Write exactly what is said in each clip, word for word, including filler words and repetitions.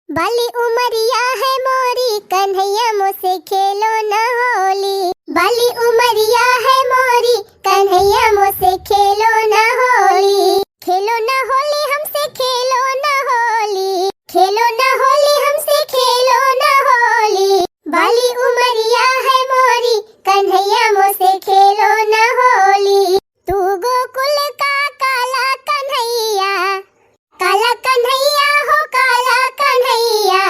बाली उमरिया है मोरी, कन्हैया मोसे खेलो न होली। बाली उमरिया है मोरी, कन्हैया मोसे खेलो न होली। खेलो न होली हमसे, खेलो न होली। खेलो न होली हमसे, खेलो न होली। बाली उमरिया है मोरी, कन्हैया मोसे खेलो न होली। तू गोकुल का काला कन्हैया, काला कन्हैया हो काला कन्हैया।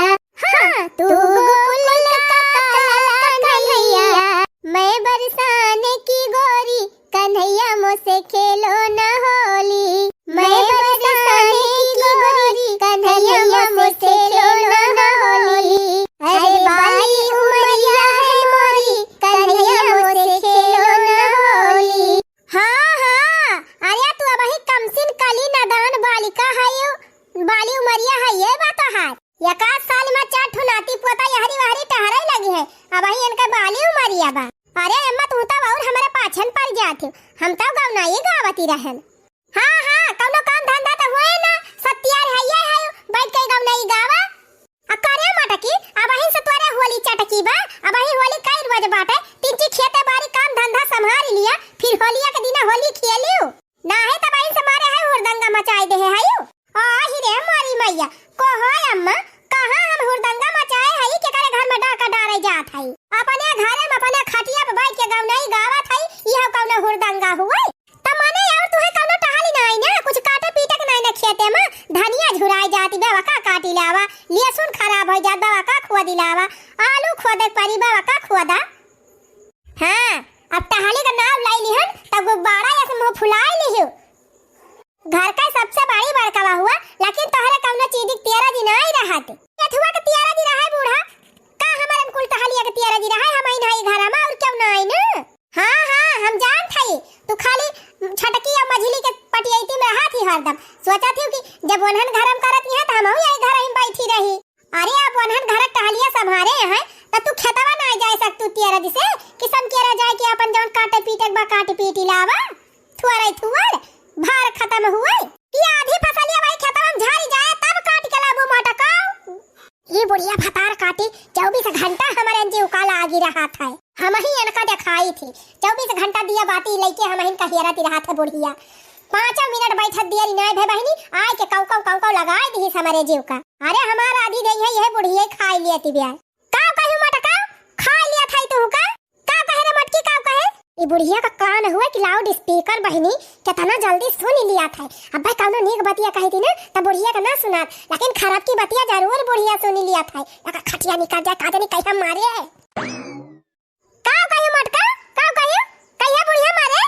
हाँ, तू गोकुल का काला कन्हैया। मैं बरसाने की गोरी, कन्हैया मोसे खेलो न होली। मैं बरसाने की गोरी, कन्हैया मोसे खेलो न होली। अरे बाली उमरिया है मोरी, कन्हैया मोसे खेलो न होली। हाँ, हाँ, अरे तू अबही कमसिन कली नादान बालिका हयू, बाली उमरिया है ये बा तोहार। एकाध साल मा चार ठो नाती पोता यहरी वहरी टहरे लगी है, अबही इनका बाली उमरिया बा। अरे अम्मा, तू तब और हमरे पाछन पड़ जात हो, हम तब गवनाई गावती रहन। हाँ, हाँ, कौनो काम धंधा त हुए ना, सत्यार है ये है, बैठ के गवनाई गावा। आ करे मटकी, अबही से तोरे होली चटकी बा, अबही होली कई रोज बाटे, तिनची खेते बारी काम धंधा संभारी लिया, फिर होलिया के दिना होली खेलियो। नाहे त अबही से मारे है हुरदंगा मचाई देहे हयू। आही रे मोरी मैया, कहो अम्मा, कहाँ हम हुरदंगा मचाए हई, केकरे घर में डाका डारे जात हई? अपने घरे में अपने खटिया पे बैठ के गवनई गावत हई, इहो कौनो हुरदंगा हुए? त मने और तुहे कौनो टहली नाई ना, कुछ काटे पीटे के नाई ना खेते में, धनिया झुराई जाती बा, वका काटी लावा, लहसुन खराब हो जात बा, वका खोदी लावा, आलू खोदे के परी बा, वका खोदा। हाँ, अब टहली का नाव लाई लिहन, तब गुब्बारा जैसे मुंह फुलाई लिहू। घर का सबसे बड़ी बड़कवा हुआ, लेकिन तोहरे कौनो चीज के तेरा जी नाई रहत। केथुआ के तेरा जी रहे बूढ़ा, का हमारे में कुल टहलिया के तेरा जी रहे, हम आई नाई घर में और क्यों ना आई ना? हाँ, हाँ, हम जानत हई, तू खाली छटकी और मझली के पटियैती में रहत ही हरदम। सोचत ही कि जब ओनहन घर में करत ही हैं, त हमहू यही घर में बैठी रही। अरे, अब ओनहन घर टहलिया संभारे हैं, त तू खेतवा ना जाए सकतू तेरा जी से, कि समकेरा जाए के अपन जौन काटे पीटे के बा, काट पीट लावा। थुअर है थुअर, भार खत्म हुए। ई आधी फसलिया वही खेतवा में झारी जाए, तब काट के लाबू मटका। ई बुढ़िया भतार काटी, चउबीस घंटा हमरे अंजी उकाला आगी रहत है। हमही इनका देखाई थी, चउबीस घंटा दिया बाती लइके हमहिन कहियरत रहत है बुढ़िया। पाँचों मिनट बैठत दियरी नाय भे बहिनी, आय के कौ कौ कौ कौ लगाई दिहिस हमरे जीव का। अरे हमार आधी देही है, यह बुढ़िया खाई लियती ब्याय। का कही मटका, खाई लियत है तू का? का कहे रे मटकी, का कहे? ई बुढ़िया का कान हुए कि loud speaker बहिनी, केतना जल्दी सुन लियत है। अब्बे कौनो नीक बतिया कही थी ना, त बुढ़िया का ना सुनात, लेकिन खराब की बतिया जरूर बुढ़िया सुन लियत है। एकर खटिया निकल जाए, का जानी कहिया मारे। का कही मटका, का कही, कहिया बुढ़िया मारे?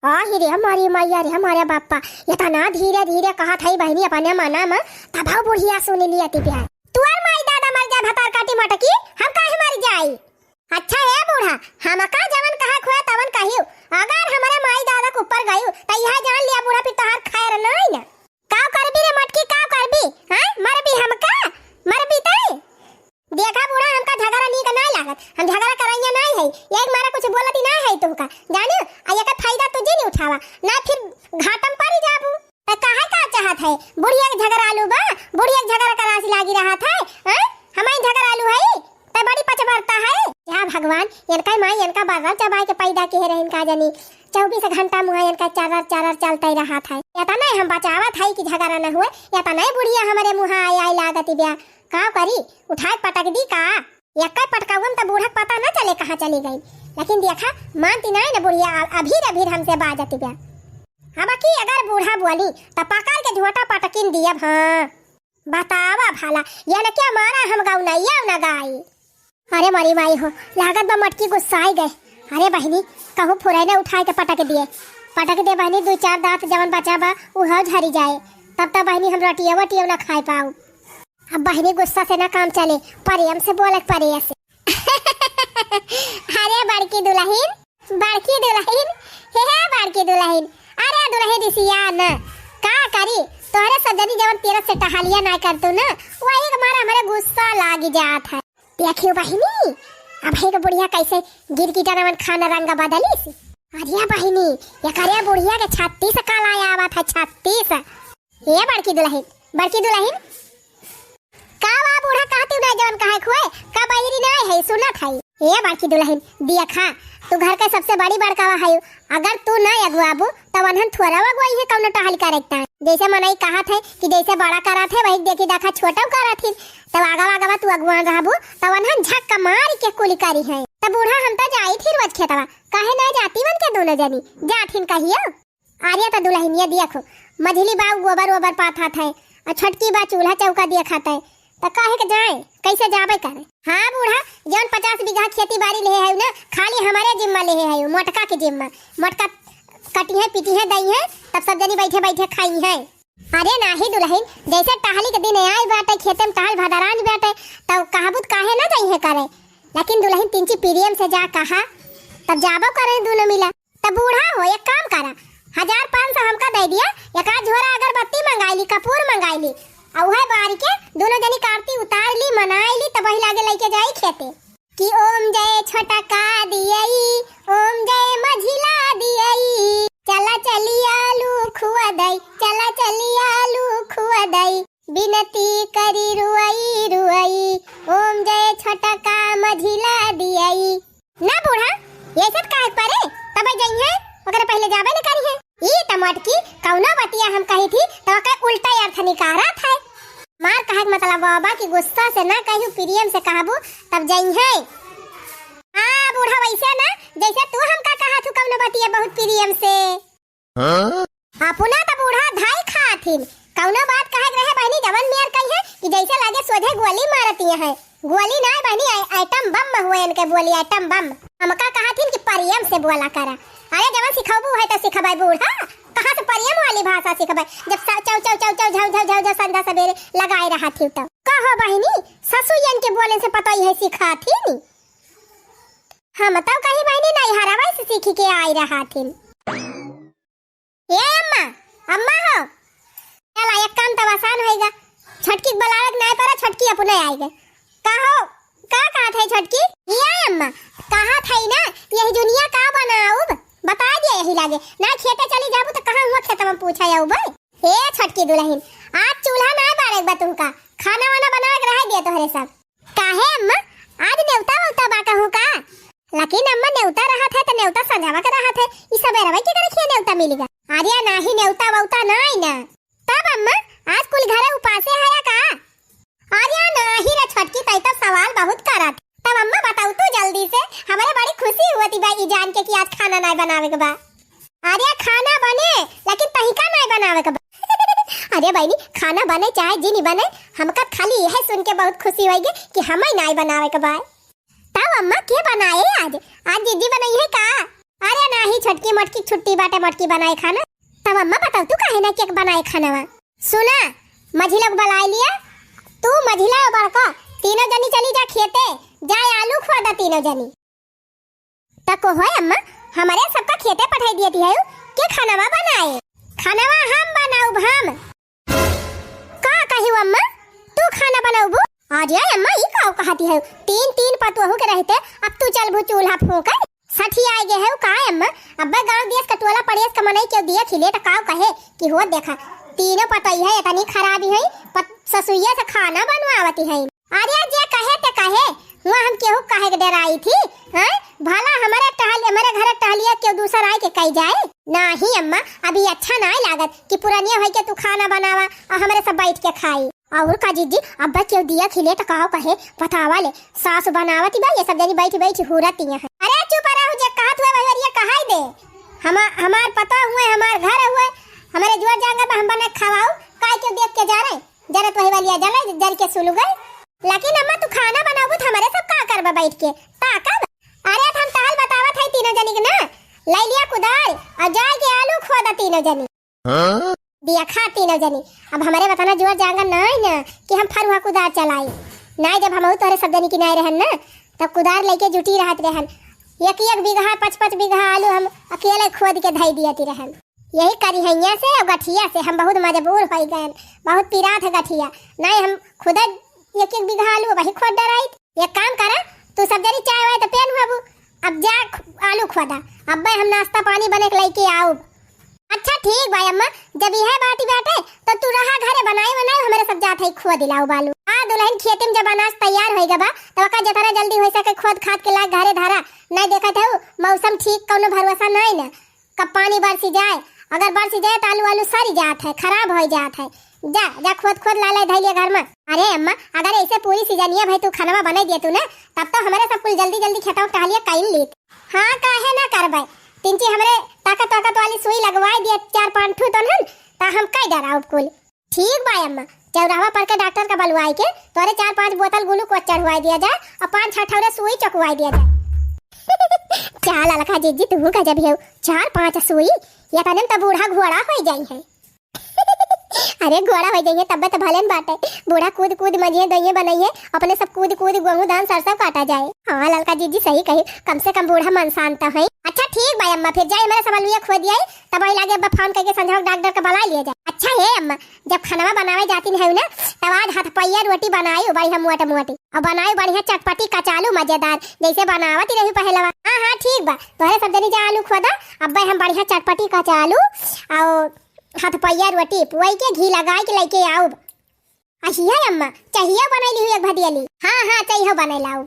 आ ही रे हमारी मैया रे हमारे बापा, एतना धीरे धीरे कहत है बहिनी अपने मना में, तब बुढ़िया सुन लियती ब्याय। तुअर माई दादा मर जाए भतार काटी मटकी, हम काहे मर जाई? अच्छा हे बूढ़ा, हमका जवन कहे के होए तवन कहियो। अगर हमरे माई दादा के ऊपर गयू, त यह जान लिया बूढ़ा, फिर तोहार खैर नाई न। का करबी रे मटकी, का करबी? हैं? मरबी हमका? मरबी तै? देखा बूढ़ा, हमका झगड़ा नीक नाई लागत, हम झगड़ा करैया नाई है, यही मारे कुछ बोलती नाई है तुमका, जानियो? आ एकर फायदा तू जिन उठावा, ना फिर घाटम पड़ी जाबू। त काहे का चाहत है? बुढ़िया के झगड़ालू बा, बुढ़िया के झगड़ा करासी लागी रहत है, हैं? हमही झगड़ालू है, त बड़ी पचबरता है। या भगवान, इनका माई इनका बर्रा चबाई के पैदा किहे रहिन का जानी, चउबीस घंटा मुहा इनका चरर चरर चलते रहत है। एतना हम बचावत है कि झगड़ा न हुए, एतना बुढ़िया हमरे मुहा आय आय लागती ब्या। का करी, उठाए पटक दी का? एक्कै पटकउम त बूढ़ा के पता न चले कहाँ चली गई, लेकिन देखा मानती नाई न बुढ़िया, अ-, अभीर अभीर हमसे बाजती ब्या। अब की अगर बूढ़ा बोली त पकड़ के झोटा पटकिन दियब। हाँ बतावा भला, यन क्या मारा हम गौनैया न गाई। अरे मरी माई हो, लागत बा मटकी गुस्साई गए। अरे बहिनी, कहूँ फुरैना उठाए के पटक दिए, पटक दे बहिनी, दुइ चार दाँत जवन बचा बा उहो झरी जाए, तब त बहिनी हम रोटियो वोटियो न खाए पाऊ। अब बहिनी गुस्सा से ना काम चले, प्रेम से बोलक परे से। अरे बड़की दुलहिन, बड़की दुलहिन, हे, हे बड़की दुलहिन, अरे दुलहिन रिसिया न, का करी, तोहरे सजनी जवन तीरथ से टहलिया ना करतू न, वही के मारे हमरे गुस्सा लागी जात है। देखियो बहिनी, अब है के बुढ़िया कैसे गिरगिटा नमन खाना रंग बदलिस। अरे बहिनी, एकरे बुढ़िया के छत्तीस कला आवत है, छत्तीस। हे बड़की दुलहिन, बड़की दुलहिन, का सुनत हई। ए बड़की दुलहिन, देखा, तू घर के सबसे बड़ी बड़कावा हयू। अगर तू न अगुआबू, त वनहन थोड़ा अगुआई है कौनो टहल करे के ताईं। जैसे मनई कहत है कि जैसे बड़ा करत है, वही देखी देखा छोटो करत ही। तब आगवा आगवा तू अगुआन रहबू, त वनहन झक्का मार के कुली करी है। त बूढ़ा, हम त जाई थी रोज खेतवा, काहे ना जाती वन के दोनों जनी? जात हिन कहियो। अरे त दुलहिनिया देखो, मझिली बा गोबर ओबर पाथत है, आ छोटकी बा चूल्हा चौका देखत है, त काहे के जाए, कैसे जाबे करे? हाँ बूढ़ा, जौन पचास बीघा खेती बाड़ी लेहे है ना, खाली हमारे जिम्मा लेहे है, मोटका के जिम्मा। मोटका कटिहे, पिटिहे, दइहे, तब सब जनी बैठे बैठे खाइहे। अरे नाही दुलहिन, जैसे टहली के दिन आए बाटे, खेते में टहल भदरान बाटे, तब कहबू त काहे ना जइहे करे? लेकिन दुलहिन तिनची प्रेम से जा कहा, तब जाबो करे दोनों मिला। त बूढ़ा हो, एक काम करा, हजार पाँच सौ हमका दे दिया, एक आध झोरा अगरबत्ती मंगाई ली, कपूर मंगाई ली, आ उहे बारी के दोनों जनी आरती उतार ली, मनाई ली, तब वही लागे लइके जाई खेते। कि ओम जय छोटका दियई, ओम जय मझिला दियई, चला चली आलू खुआ दई, चला चली आलू खुआ दई, बिनती करी रुअई रुअई, ओम जय छोटका मझिला दियई। ना बूढ़ा, ये सब काहे परे? तबे जइहे, ओकरे पहिले जाबे न करिहे। ई त मोटकी, कौनो बतिया हम कही थी, त ओकर उल्टा अर्थ निकारत है। मार कहे के मतलब बाबा कि गुस्सा से ना कहू, प्रेम से कहबू, तब जइहे। हाँ बूढ़ा, वैसे ना, जैसे तू हमका कहा थू कौनो बतिया बहुत प्रेम से। हाँ? अपना त बूढ़ा धाई खाथिन। कौनो बात कहे के रहे बहिनी, जवन मेर कही है कि जैसे लगे सोझे गोली मारती है। गोली ना बहिनी, आइ-, आइटम बम हुए इनके बोली, आइटम बम। हमका कहा थिन कि परियम से बोला करा। अरे जवन सिखबू है तो सिखबै बूढ़ा, कहाँ से परियम वाली भाषा सिखबै? जब सा-, चौ, चौ, चौ, चौ, झौ, झौ, झौ, झौ संध्या सबेरे लगाए रहा थी तो। कहो बहिनी, ससुयन के बोले से पता ही है सिखा थिन। हम तो कहीं बहिनी नहीं हरावे से सीखी के आई रहा थिन। ए अम्मा, अम्मा हो। चला, एक काम तब आसान होइगा। छोटकी के बुलावे के नाय पड़ा, छोटकी अपने आइगे। का हो, का कहत है छोटकी? ए अम्मा, कहत है ना, यही जुनिया का बनाउब? बता दिया यही लागे। ना खेते चली जाबू तो कहाँ हुआ खेतवा में पूछा जाउबे? ए छोटकी दुलहिन, आज चूल्हा ना बारे बा तुमका, खाना वाना बनावे के रह दिया तोहरे सब। काहे अम्मा, आज नेवता वोता बा कहूँ का? लेकिन अम्मा, नेवता रहत है त नेवता संझावा के रहत है, ई सबेरवा के करे खिया नेवता मिलिगा? अरे नाही, नेवता वोता नाही ना। तब अम्मा, आज कुल घरे उपासे हया का? अरे नाही रे छोटकी, तई तो सवाल बहुत करत। तब अम्मा बताऊ तू जल्दी से, हमरे बड़ी खुशी हुआ थी बा ई जान के कि आज खाना नाही बनावे के बा। अरे खाना बने, लेकिन तहिका नाय बनावे के बा। अरे बहिनी, खाना बने चाहे जिनी बने, हमका खाली यह सुन के बहुत खुशी होइगे कि हमें नाय बनावे के बा। तब अम्मा के बनाए आज? आज दीदी बनाई है का? अरे नाही, छोटकी मोटकी छुट्टी बाटे, मोटकी बनाए खाना। तब अम्मा बताऊ तू काहे ना के बनाए खाना वा? सुना, मझिला के बुलाए लिया, तू मझिला और बड़का तीनों जनी चली जा खेते, जाए आलू खोदा तीनों जनी। त को होय अम्मा, हमरे सबका खेते पठाई दियती है, के खानवा बनाए? खानवा हम बनाउब हम। का कहियो अम्मा, तू खाना बनाउबू? अरे अम्मा, ई का कहती है? तीन तीन पतोहू के रहते अब तू चलबू चूल्हा फूंके? सठी आए गे है का अम्मा? अब्बे गांव देश का टोला पड़ेस का मनई केहू दिया खिले त काव कहे कि हो देखा, तीनों पतोही है इतनी खराबी है, पत-, ससुइया से खाना बनवावती है। अरे जे कहे ते कहे, हुआ हम केहू कहे के डराई थी, हैं? भला हमारे टहल-, हमारे घर टहलिया केहू दूसर आए के कही जाए? नाही अम्मा, अभी अच्छा नाही लागत कि पुरनिया होई के तू खाना बनावा और हमरे सब बैठ के खाई। और का जीजी, अब्बा केहू दिया खिले त काव कहे, बतावा ले, सास बनावती बा, ये सब जनी बैठ बैठ हुरती हैं। अरे चुप रहू, जे कहत हुए वही वरिया कहाई दे। हम, हमार पता हुए, हमार घर हुए, हमारे जुआर जांगर बा, हम बना के खवाऊ, काय केहू देख के जा रहे? जरत वही वाली आ, जल, जल के सुलग गए। लेकिन अम्मा, तू खाना बनाबू त हमरे सब का करबा बैठ के? ताकब? अरे, त हम तहल बतावत है तीनों जनी के ना, लै लिया कुदार और जाए के आलू खोदा तीनों जनी। हाँ? दिया खा तीनों जनी। अब हमरे बताना जुआर जांगर नाई ना कि हम फरुहा कुदार चलाई। नाई, जब हमहू तोहरे सब जनी की नाई रहन ना, तब कुदार लेके जुटी रहत रहन। एक एक बीघा, पाँच पाँच बीघा आलू हम अकेले खोद के धई दियती रहन। यही करिहैया से और गठिया से हम बहुत मजबूर होई गए, बहुत पिरात है गठिया। नहीं, हम खुद एक एक बीघा आलू वही खोद डराई। एक काम करा, तू सब जनी चाय वाय तो पेन हुआ, अब जा ख-, आलू खोदा, अब्बे हम नाश्ता पानी बने के लेके आउब। अच्छा ठीक बा अम्मा, जब यह बात ही बाटे तो तू रहा घरे, बनाई बनाई हमरे सब जात है खोद लाउब आलू। आ दुलहिन, खेते में जब अनाज तैयार होइगा बा, तब ओका जेतना जल्दी होइ सके खोद खाद के लाइ घरे धरा। नाहीं देखत हउ, मौसम ठीक कउनो भरोसा नाहीं न, कब पानी बरसि जाए। अगर बरसि जाए त आलू आलू सरि जात है, खराब होइ जात है। जा, जा खोद खोद लाइ लाइ धइ लिया घर में। अरे अम्मा, अगर अइसे पूरी सीजनिया भइ तू खनवा बनाइ दिया तू न, तब तो हमरे सब कुल जल्दी जल्दी खेतवा टहलिया कइ लीत। हाँ, काहे न करबइ, तिनची हमरे ताकत ताकत वाली सुई लगवाइ दिया चार पाँच ठू तोन्हन, त हम कइ डराउब कुल। ठीक बा अम्मा, चौराहा पर के डॉक्टर का बलवाइ के तोरे चार पाँच बोतल ग्लूकोज चढ़वाइ दिया जाए अउर पाँच छह ठौरे सुई चोकवाइ दिया जाए। चाल अलका जिज्जी, तुहू गजब हउ, चार पाँच सुई, एतने में त बूढ़ा घोड़ा होइ जइहैं। अरे घोड़ा होइ जइहैं तब्बे त भलेन बाटे, बूढ़ा कूद कूद मजिहैं, दइहैं बनइहैं, अपने सब कूद कूद गोहूँ धान सरसों काटा जाए। हाँ ललका जिज्जी सही कही, कम से कम बूढ़ा मनसान त है। अच्छा ठीक बा अम्मा, फिर जाई हमरे सब अलुइया खोद दियाई, तब वही लागे अब्बा फोन कइके संझवा डॉक्टर का बलाइ लिया जाए। अच्छा हे अम्मा, जब खनवा बनावे जातिन हउ न, तब आज हथपैया रोटी बनाइउ बढ़िया मोट मोटी, अउर बनाइउ बढ़िया चटपटी कचालू मजेदार, जइसे बनावत ही रही पहिलवा। हाँ, हाँ, ठीक बा, तोहरे सब जनी जा आलू खोदा, अब्बे हम बढ़िया चटपटी कचालू अउर हथपैया रोटी पुआई के घी लगाइ के लइके आउब। अहिया अम्मा, चहिया बनाइ लिहु एक भदियली। हाँ, हाँ, चहियो बनाइ लाउ।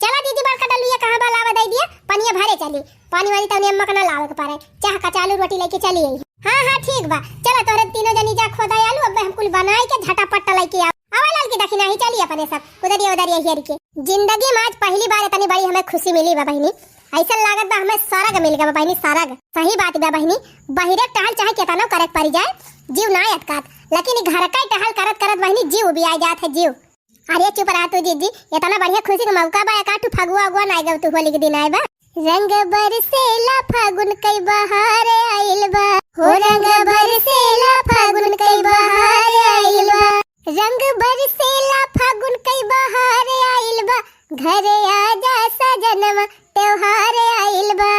चला दीदी, बड़का डलिया कहाँ बा, लावा दइ दिया, पनिया भरे चली। पानी वानी तउनी अम्मा का न लावे के परे, चाह कचालू रोटी लइके चली आई। हाँ, हाँ, ठीक बा, चला तोहरे तीनों जनी जा खोदा आलू, अब्बे हम कुल बनाइ के झटापट लइके आउ। आवा ललकी दखिनाही, चली अपने सब उधरिया उधरिया हेर के। जिंदगी में आज पहिली बार एतनी बड़ी हमें खुसी मिली बा बहिनी, अइसन लागत बा हमें सरग मिल गा बा बहिनी, सरग। सही बात बा बहिनी, बहिरे टहल चाहे केतनो करे के परि जाए, जीव नाहीं अटकात, लेकिन ई घर का ही टहल करत करत बहिनी जीव उबियाइ जात है, जीव। अरे चुप रहा तू जिज्जी, एतना बढ़िया खुसी के मौका बा, एकाठू फगुआ उगुआ नाहीं गउ तू होली के दिन आए बा। रंग बरसेला फागुन कइ बहार आइल बा, हो रंग बरसेला फागुन कइ बहार आइल बा। रंग बरसेला फागुन कइ बहार आइल बा, घरे आजा सजनवा त्योहार आइल बा।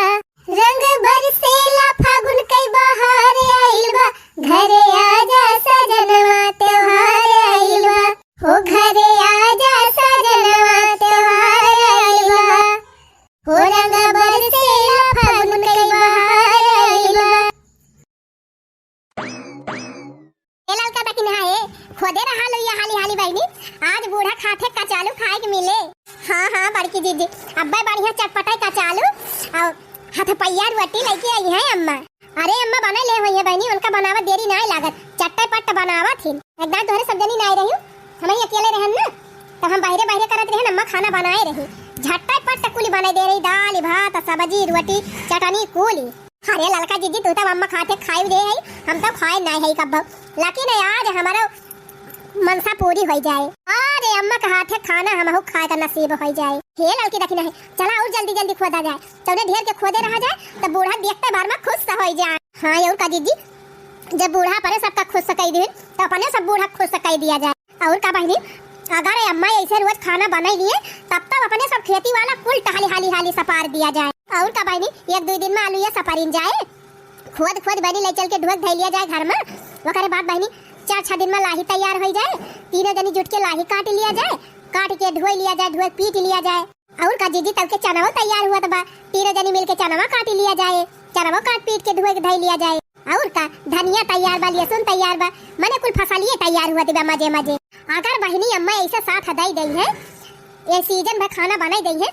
रंग बरसेला फागुन कइ बहार आइल बा, घरे आजा सजनवा त्योहार आइल बा। हो घरे आजा सजनवा त्योहार आइल बा, हो रंग बरसेला फागुन कइ बहार आइल बा। ए ललका दखिनहा, खोदे रहा लोइया हाली हाली बहिनी, आज बूढ़ा खाथे कचालू खाए के मिले। हाँ, हाँ, बड़की जिज्जी, अब्बे बढ़िया चटपटाई कचालू अउर हथपैया रोटी लइके अइहैं अम्मा। अरे अम्मा, बनाइ ले होइहैं बहिनी, उनका बनावत देरी नाहीं लागत, चट्टे पट्ट बनावत हिन। एक दाईं तोहरे सब जनी नाहीं रहिउ, हमहीं अकेले रहन न, तब हम बहिरे बहिरे करत रहन, अम्मा खाना बनाए रही, झट्टे पट्ट कुली बनाइ दे रही, दाल भात सब्जी रोटी चटनी कुली। अरे ललका जिज्जी, तू तब अम्मा खाथे खाइ दे है, हम तब खाए नाहीं है कब्बो, लेकिन आज हमरो मनसा पूरी होइ जाए। अरे अम्मा का हाथे खाना हमहू खाए का नसीब होइ जाए। हे ललकी दखिनहा, चला अउर जल्दी जल्दी खोदा जाए, तउने ढेर के खोदे रहा जाए, तब बूढ़ा देखते भर में खुस होइ जाए। हाँ अउर का जिज्जी, जब बूढ़ा अपने सबका खुस कइ दिहिन, तब अपने सब बूढ़ा खुस कइ दिया जाए। अउर का बहिनी, अगर ए अम्मा अइसे रोज खाना बनाइ लिहे, तब तब अपने सब खेती वाला कुल टहली हाली हाली सपार दिया जाए। अउर का बहिनी, एक दुइ दिन में आलू ये सपारिन जाए, खोद खोद बहिनी लइ चल के ढोक धइ लिया जाए घर में। ओकरे बाद बहिनी, चार छह दिन में लाही तैयार होइ जाए, तीनों जनी जुट के लाही काट लिया जाए, काट के ढोइ लिया जाए, ढोइ पीट लिया जाए। अउर का जिज्जी, तब के चनवो तैयार हुअत बा, तीनों जनी मिल के चनवा काट लिया जाए, चनवो काट पीट के ढोइ के धइ लिया जाए। अउर का, धनिया तैयार बा, लहसुन तैयार बा, मने कुल फसलिये तैयार हुअत बा मजे मजे। अगर बहिनी अम्मा अइसे साथ दइ दइहैं, ए सीजन भर खाना बनाइ दइहैं,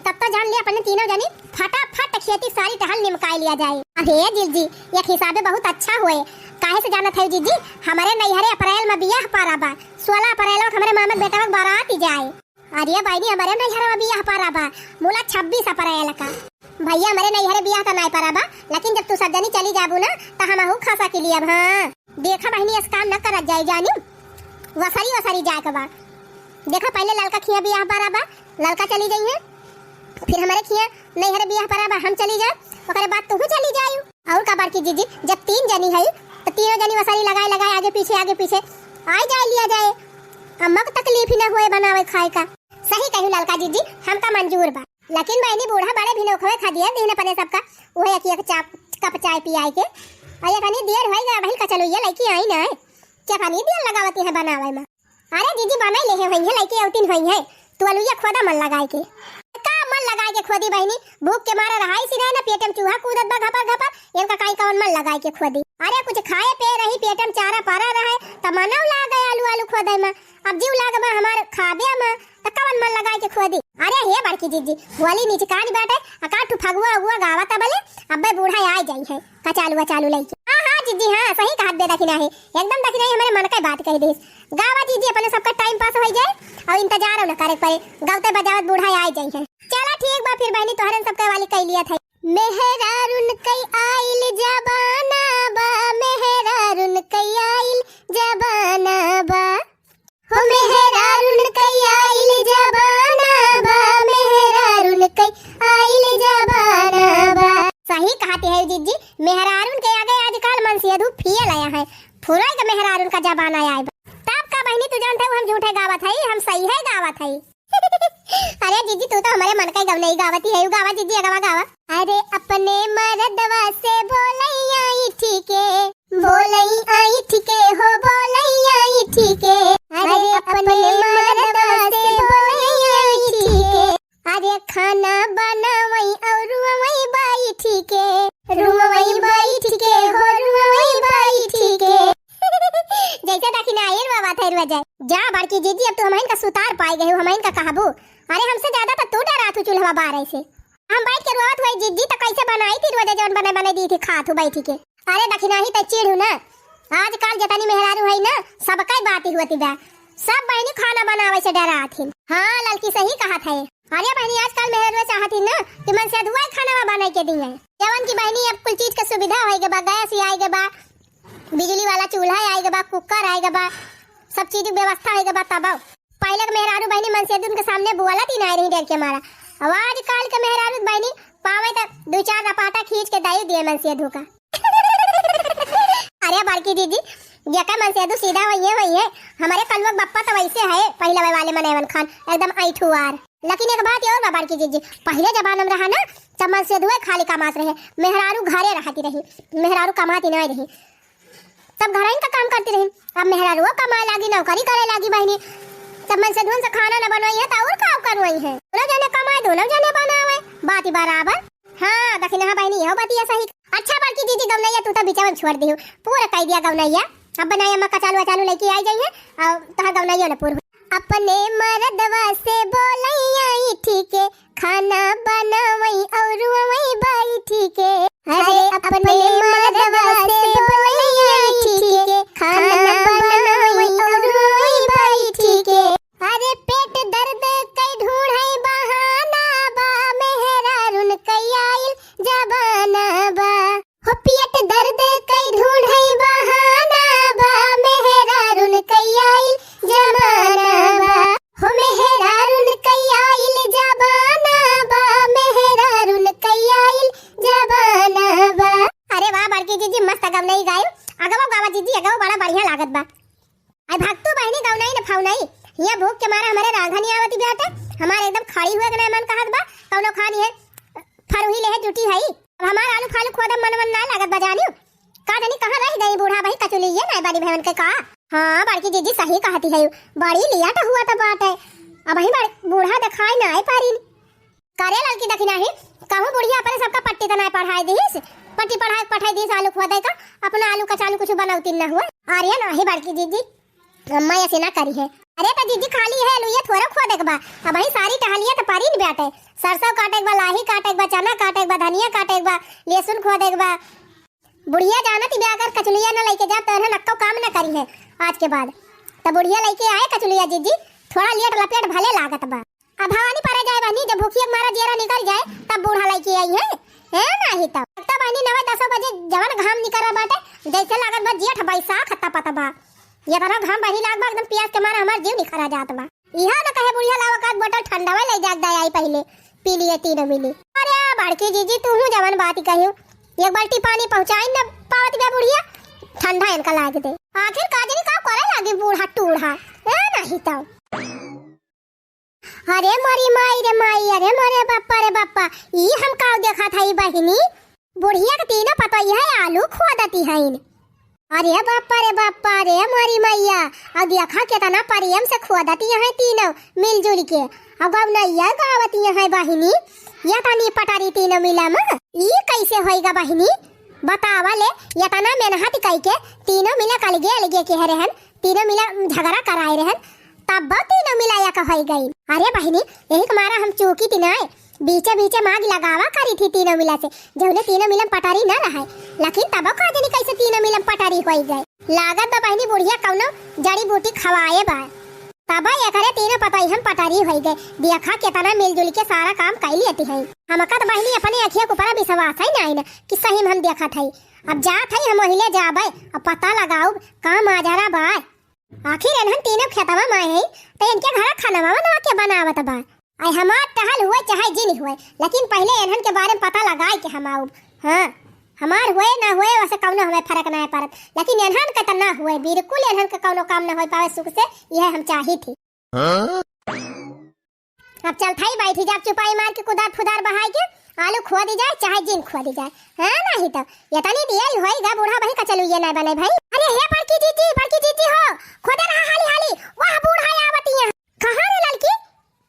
तब तो जान ले अपने तीनों जनी फटाफट खेती सारी टहल निमकाइ लिया जाए। अरे जिज्जी, एक हिसाबे बहुत अच्छा होए, काहे से जानत है जिज्जी, हमरे नैहरे अप्रैल में बियाह परा बा, सोलह अप्रैल में हमरे मामा के बेटवा के बारात जाए। अरे बहिनी, हमरे नैहरे में बियाह परा बा, मुला छब्बीस अप्रैल का। भइया, हमरे नैहरे बियाह त नाहीं परा बा, लेकिन जब तू सब जनी चली जाबू ना, त हमहू खा सकिली अब। हाँ, देखा बहिनी, अस काम न करत जाए जानी, वसरी वसरी जाए के बा। देखा, पहिले ललका खिया बियाह परा बा, ललका चली जइहैं, फिर हमरे खिया नैहरे बियाह परा बा, हम चली जाए, ओकरे बाद तुहू चली जायू। अउर का बड़की जिज्जी, जब तीन जनी है, त तीनों जनी वसरी लगाए लगाए आगे पीछे आगे पीछे आइ जाए लिया जाए, अम्मा को तकलीफ ही न होए बनावे खाए का। सही कही ललका जिज्जी, हमका मंजूर बा। लेकिन बहिनी, बूढ़ा बड़े भिनोखवे खा दिया दिन अपने सबका, उहे एक एक चाप, कप चाय पियाए के। अउर एतनी देर होइ गया, वही कचलुइया लइके आई ना है। केतनी देर लगावती है बनावे में। अरे जिज्जी, बनाइ लेहे होइहैं, लइके अउतिन होइहैं। तू अलुइया खोदा मन लगाए के। का मन लगाए के खोदी बहिनी, भूख के मारे रहाई सी रहे ना, पेटे में चूहा कूदत बा घपर घपर, इनका काई कवन मन लगाई के खोदी। अरे कुछ खाए पे रही, पेटे में चारा परा रहे, त मनव लागे आलू आलू खोदे में। अब जीव लागे बा हमार खाबे में, त कवन मन लगाई के खोदी। अरे हे बड़की जिज्जी, बोली नीच कानी बाटे, आ का ठू फगुआ उगुआ गावत बले, अब्बे बूढ़ा आ जाई है। कचालू वचालू लइके। हाँ, हाँ, जिज्जी, हाँ, सही कहत बे दखिनाही। एकदम दखिनाही हमरे मन के बात कहि दिहिस। गावा जिज्जी, अपने सबका टाइम पास होइ जाए अउर इंतजार न करे परे। गवते बजावत बूढ़ा आइ जाइहैं। चला ठीक बा फिर बहिनी, तोहरन सबके वाली कइ लिया था। मेहरारुन कइ आइल जबाना बा, मेहरारुन कइ आइल जबाना बा। हो मेहरारुन कइ आइल जबाना बा, मेहरारुन कइ आइल जबाना बा। सही कहत है जिज्जी, मेहरारुन के आगे आजकल मनसेधू फेल आया है। फुरई के मेहरारुन का जमाना आए बा। तब का बहिनी तू जानत है हम झूठे गावत है, हम सही है गावत है। अरे जिज्जी तू तो हमरे मन का गवनई गावत ही है, गावा जिज्जी, गावा गावा। अरे अपने मरदवा से बोलैया ई ठीके, बोलई आई ठीके हो, बोलई आई ठीके। अरे अपने मरदवा से बोलई आई ठीके। अरे खाना बनावई अउर रुआवई बाई ठीके, रुआवई बाई ठीके हो, रुआवई बाई ठीके। जैसे दखिनाही रुआवा थे रुआ जाए। जा बड़की जिज्जी, अब तू हमहिन का सुतार पाई गई हो, हमहिन का कहबू। अरे हमसे ज्यादा तो तू डरात हो चूल्हा बारे से। हम बैठ के रोवत हुई जिज्जी, तो कैसे बनाई थी रोजे जौन बने बने दी थी खात हूँ बैठी के। अरे दखिनाही तै चिढ़ू ना, आजकल जतनी मेहरारू है ना, सबकै बात ही होती बा। सब बहिनी खाना बनावे से डरात हिन। हाँ ललकी सही कहत है। अरे बहिनी आजकल मेहरारू चाहत हिन ना कि मनसेधुआ खाना बनाई के दी है। जवन की बहिनी अब कुल चीज के सुविधा होइ गए बा, गैस ही आइ गए बा, बिजली वाला चूल्हा आइ गए बा, कुकर आइ गए बा, सब चीज के व्यवस्था होइ गए बा। तब पहिले के मेहरारू बहिनी मनसेधुन के सामने बोलत ही नाहीं रही डर के मारा। अब आजकल के मेहरारू बहिनी पावे त दू चार रपाटा खींच के दई दिए मनसेधु का। अरे बड़की जिज्जी, जेकर मनसेधु सीधा होइए होइए, हमरे कलुआ के बप्पा तो वैसे है, पहिले वाले मनैवन खान, एकदम ऐठुआर। लेकिन एक बात और बा बड़की जिज्जी, पहिले जमाना में रहा ना, तब मनसेधुए खाली कमात रहे, मेहरारू घरे रहती रही, मेहरारू कमाती नाहीं रही। तब घरइन का काम करती रही। अब मेहरारुओ कमाए लागी, नौकरी करे लागी बहिनी। तब मनसेधुन से खाना न बनवाई है, तो और का करवाई है? दोनों जने कमाए, दोनों जने बनावे, बात ही बराबर। हाँ, दखिनहा बहिनी, यहो बतिया सही। अच्छा, बड़की जिज्जी गवनैया तू तो बिचवन छोड़ दिहू, पूरा कइ दिया गवनैया। अब बनाई अम्मा कचालू अचालू लइके आइ जाइहैं, अउर तोहार गवनैया न पूर हो। अपने मरदवा से बोलैया ई ठीके, खाना बनावई अउर वई बैठी के। अरे अपने मरदवा से बोलैया ई ठीके, खाना बनावई अउर वई बैठी के। अरे पेट दर्द कइ ढूंढई बहाना बा, मेहरारुन कइ आइल जबाना बा। हो पेट दर्द कइ ढूंढई बहाना बा, मेहरारुन कइ आइल जमाना बा। हो मेहरारुन कइ आइल जमाना बा, मेहरारुन कइ आइल जमाना बा। अरे वाह बड़की जिज्जी, मस्त गवनई गायू। अगवो गावा जिज्जी, अगवो बड़ा बढ़िया लागत बा। आई भक्तू बहिनी गवनई न फौनई, हिया भूख के मारे हमरे रांधनी आवती बाटे, हमारे एकदम खड़ी हुए के नाहीं मन कहत बा, कौनो खानी है फरुही लेहे जुटी है। अब हमार आलू फालू खोदे मन मन नाहीं लागत बा जानियो। का जानी कहाँ रहि गई बूढ़ा भाई कचुलिये नाहीं बानी भवन के का। हाँ बड़की जिज्जी सही कहती है, बड़ी लिया तो हुआ तो बात है। अब ही बड़-, बूढ़ा दिखाई नाहीं पारिन। करे ललकी दखिनही, कहूँ बुढ़िया अपने सबका पट्टी त नाहीं पढ़ाई दिहिस, पट्टी पढ़ाई पठाई दिहिस आलू खोदे का, अपना आलू कचालू कुछ बनौती न हुआ। अरे नाहीं बड़की जिज्जी, अम्मा ऐसे ना करी है। अरे त जिज्जी खाली है, लुइया थोड़ा खोदे के बा। अब ही सारी टहलिया त पारी न बाटे। सरसों काटे के बा, लाही काटे के बा, चना काटे के बा, धनिया काटे के बा, लहसुन खोदे के बा। बुढ़िया जानत ही बे अगर कचुलिया न लइके जाब त इन्हें नक्को काम न करी है आज के बाद। त बुढ़िया लइके आए कचुलिया जिज्जी, थोड़ा लेट लपेट भले लागत बा। अब भवानी परे जाए बहनी, जब भूखिया के मारा जियरा निकल जाए तब बूढ़ा लइके आई है, है नाही तब। तब बहनी नवे दसो बजे जवन घाम निकल रहा बाटे, जैसे लागत बा जेठ बैसाख तपत बा। ये तरह घाम बहनी लाग बा, एकदम पियास के मारा हमार जीव निखरा जात बा। इहा न कहे बुढ़िया लावा का बोतल ठंडावे ले जाग दे आई पहिले, पी लिए तीनों मिली। अरे बड़की जिज्जी तू हूँ जवन बात ही कहियो, एक बाल्टी पानी पहुँचाई न पावत बे बुढ़िया, ठंडा इनका लाग दे। आखिर का जानी का करे लागी बूढ़ा टूढ़ा, ए नाही तब। अरे मोरी माई रे माई, अरे मोरे बापा रे बापा, ई हम का देखत हई बहिनी? बुढ़िया के तीनों पतोहिया आलू खोदती हईन। अरे बापा रे बापा रे मोरी मैया, अब देखा केतना प्रेम से खोदती हैं तीनों मिलजुल के। अब गवनैया गावती हैं बहिनी, यतनी पटरी तीनों मिला मा, ई कैसे होइगा बहिनी? बतावा ले, यतना मेहनत कइके तीनों मिला अलगे अलगे किहे रहन, तीनों मिला झगड़ा कराए रहन, तब तीनों मिला एक होइ गई। अरे बहिनी, यही के मारा हम चूकी थी नाय, बीचे बीचे माग लगावा करी थी तीनों मिला से, जौने तीनों मिला पटरी न रहे, लेकिन तबो का जनी कैसे तीनों मिला पटरी होइ गए। लागत बा बहिनी बुढ़िया कौनो जड़ी बूटी खवाए बा। तब एकरे तीनों पतोहियन पटरी होइ गए। देखा केतना मिलजुल के सारा काम कइ लेती हैं। हमका त बहिनी अपने अखिया के ऊपर विश्वास है नाई ना कि सही में हम देखत है। अब जात है हम वहिले जाबे, अब पता लगाउब का माजरा बा। आखिर एनहन तीनों खेतवा में है, त इनके घर खाना बनवा के बनावत बा। आई हमार टहल हुए चाहे जिन हुए, लेकिन पहिले एनहन के बारे में पता लगाए के हम आउब। हाँ, हमार हुए ना हुए वैसे कौनो हमें फर्क ना पड़त, लेकिन एनहन के त ना हुए, बिल्कुल एनहन के कौनो काम ना हो पावे सुख से, यह हम चाही थी। हाँ? अब चल थाई बैठी जाब चुपाई मार के कुदार फुदार बहाई के आलू खोदी जाए चाहे जिन खोदी जाए। हाँ, नहीं तो यतनी दिया ही होई गा बूढ़ा बही कचलू ये ना बने भाई। अरे हे बड़की जीजी, बड़की जीजी हो, खोदे रहा हाली हाली। वाह बूढ़ा आवती है। कहाँ रे ललकी?